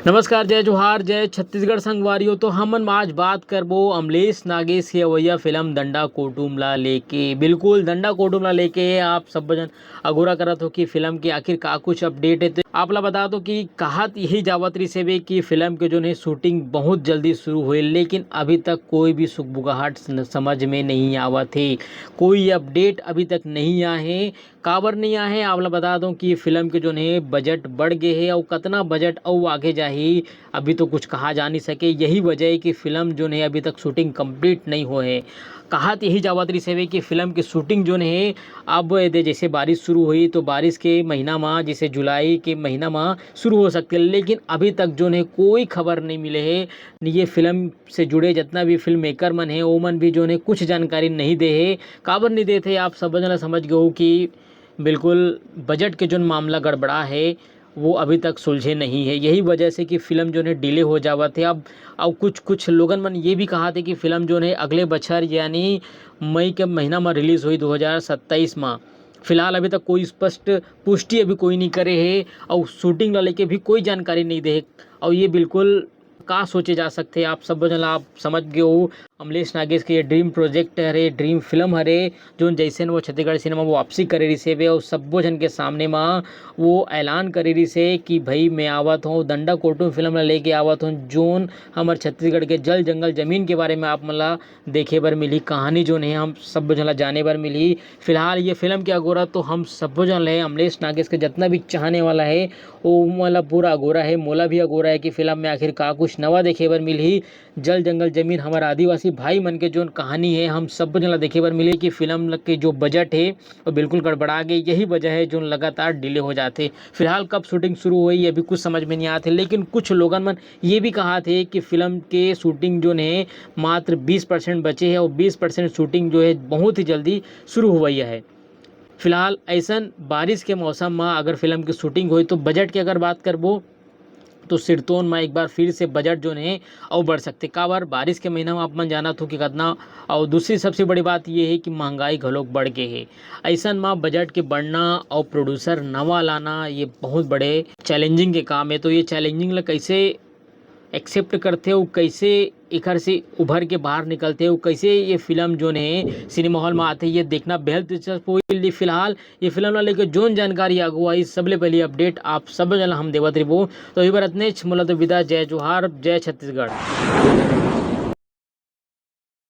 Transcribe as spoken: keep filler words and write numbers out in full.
नमस्कार, जय जोहार, जय छत्तीसगढ़ संगवारियों। तो हमन आज बात करबो अमलेश नागेश के अवैया फिल्म दंडा कोटुम ला लेके। बिल्कुल, दंडा कोटुम ला लेके आप सब जन अगोरा करत हो कि फिल्म के आखिर का कुछ अपडेट है। तो आप ला बता दो कि कहत यही जावत रहिस हवे कि फिल्म के जोन है शूटिंग बहुत जल्दी शुरू होए, लेकिन अभी तक कोई भी सुगबुगाहट स-, समझ में नहीं आवत है, कोई अपडेट अभी तक नहीं आए है। काबर नहीं आए है, आप ला बता दो कि फिल्म के जोन है बजट बढ़ गए है और कितना बजट अउ आगे जाही, अभी तो कुछ कहा जा नहीं सके। यही वजह है कि फिल्म जोन है अभी तक शूटिंग कंप्लीट नहीं हो है। कहत यही जावत रहिस हवे कि फिल्म की शूटिंग जोन है, अब एदे जैसे बारिश शुरू हुई तो बारिश के महीना मा, जैसे जुलाई के महीना मा शुरू हो सकती है, लेकिन अभी तक जोन है कोई खबर नहीं मिले है। ये फिल्म से जुड़े जितना भी फिल्म मेकर मन है, वो मन भी जोन है कुछ जानकारी नहीं दे है। काबर नहीं देते, आप सब जना समझ गए हो कि बिल्कुल बजट के जोन मामला गड़बड़ा है, वो अभी तक सुलझे नहीं है। यही वजह से कि फिल्म जोन है डिले हो जावत है। अब, अब कुछ, कुछ लोगन मन ये भी कहा थे कि फिल्म जोन है अगले बछर यानी मई के महीना में रिलीज हुई दो हज़ार सत्ताईस में। फिलहाल अभी तक कोई स्पष्ट पुष्टि अभी कोई नहीं करे है और शूटिंग ला लेके भी कोई जानकारी नहीं दे है। और ये बिल्कुल का सोचे जा सकथे, आप सब जन ला आप समझ गए हो। अमलेश नागेश के ये ड्रीम प्रोजेक्ट हरे, ड्रीम फिल्म हरे, जोन जैसे न वो छत्तीसगढ़ सिनेमा में वापसी करे रिसे वे और सब्बो जन के सामने मा वो ऐलान करे रिसे कि भाई मैं आवत हूँ, दंडा कोटुम फिल्म ला लेके आवत हूँ, जोन हमर छत्तीसगढ़ के जल जंगल जमीन के बारे में आप मन ला देखे बर मिली, कहानी जोन है हम सब्बो जन ला जाने बर मिली। फिलहाल ये फिल्म के अगोरा तो हम सब्बो जन ले, अमलेश नागेश के जितना भी चाहने वाला है वो मोला पूरा अगोरा है, मोला भी अगोरा है कि फिल्म में आखिर का कुछ नवा देखे बर मिलही। जल जंगल जमीन हमर आदिवासी भाई मन के जोन कहानी है हम सब्बो जन ला देखे बर मिले कि फिल्म के जो बजट है वो बिल्कुल गड़बड़ा गए। यही वजह है जोन लगातार डिले हो जाते। फिलहाल कब शूटिंग शुरू हुई ये भी कुछ समझ में नहीं आते, लेकिन कुछ लोगन मन ये भी कहा थे कि फिल्म के शूटिंग जोन है मात्र बीस परसेंट बचे है और बीस परसेंट शूटिंग जो है बहुत ही जल्दी शुरू हुई है। फिलहाल ऐसन बारिश के मौसम में अगर फिल्म की शूटिंग हुई तो बजट की अगर बात करबो तो सिरतोन में एक बार फिर से बजट जोन है और बढ़ सकते। काबर बारिश के महीना में आप मन जानत हो कि कितना, और दूसरी सबसे बड़ी बात ये है कि महंगाई घलोक बढ़ गए है। ऐसन में बजट के बढ़ना और प्रोड्यूसर नवा लाना ये बहुत बड़े चैलेंजिंग के काम है। तो ये चैलेंजिंग ला कैसे एक्सेप्ट करते हो, कैसे एकर से उभर के बाहर निकलते हो, कैसे ये फिल्म जोन है सिनेमा हॉल में आते, ये देखना बेहद दिलचस्प होई। फिलहाल ये फिल्म ला लेके जोन जानकारी आगू आई, सबले पहली अपडेट आप सब जन ला हम देवत रहिबो। तो ये बार इतने, मोला तो विदा, जय जोहार, जय छत्तीसगढ़।